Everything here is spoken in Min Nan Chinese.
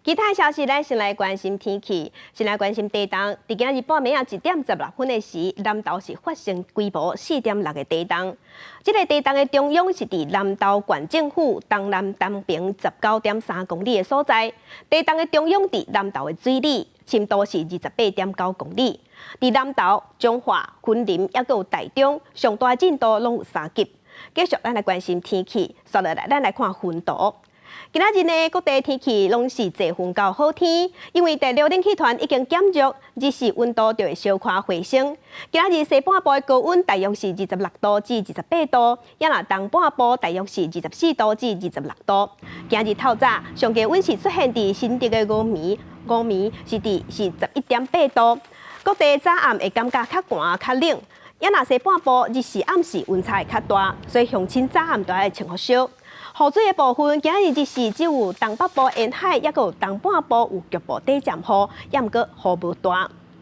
其他消息，咱先來關心天氣，先來關心地動。佇今日半暝仔1點16分的時，南投是發生規模4.6的地動。這个地動的中央是佇南投縣政府東南東平19.3公里的所在。地動的中央佇南投的水里，深度是28.9公里。佇南投、彰化、雲林，抑閣有台中，上大震度攏有3級。繼續，咱來關心天氣，紲落來，咱來看雲圖。今仔日呢，各地天氣攏是濟雲到好天，因為對流冷氣團已經減弱，日時溫度就會小可回升。今仔日西半部的高溫大約是26度至28度，抑若東半部大約是24度至26度。今日透早上低溫是出現佇新竹的五暝，五暝是佇是11.8度。各地早暗會感覺較寒較冷，抑若西半部日時暗時溫差會較大，所以鄉親早暗都愛穿予少。雨水的部分，今日日時只有東北部沿海，抑閣有東半部有局部短暫雨，抑毋過雨無大。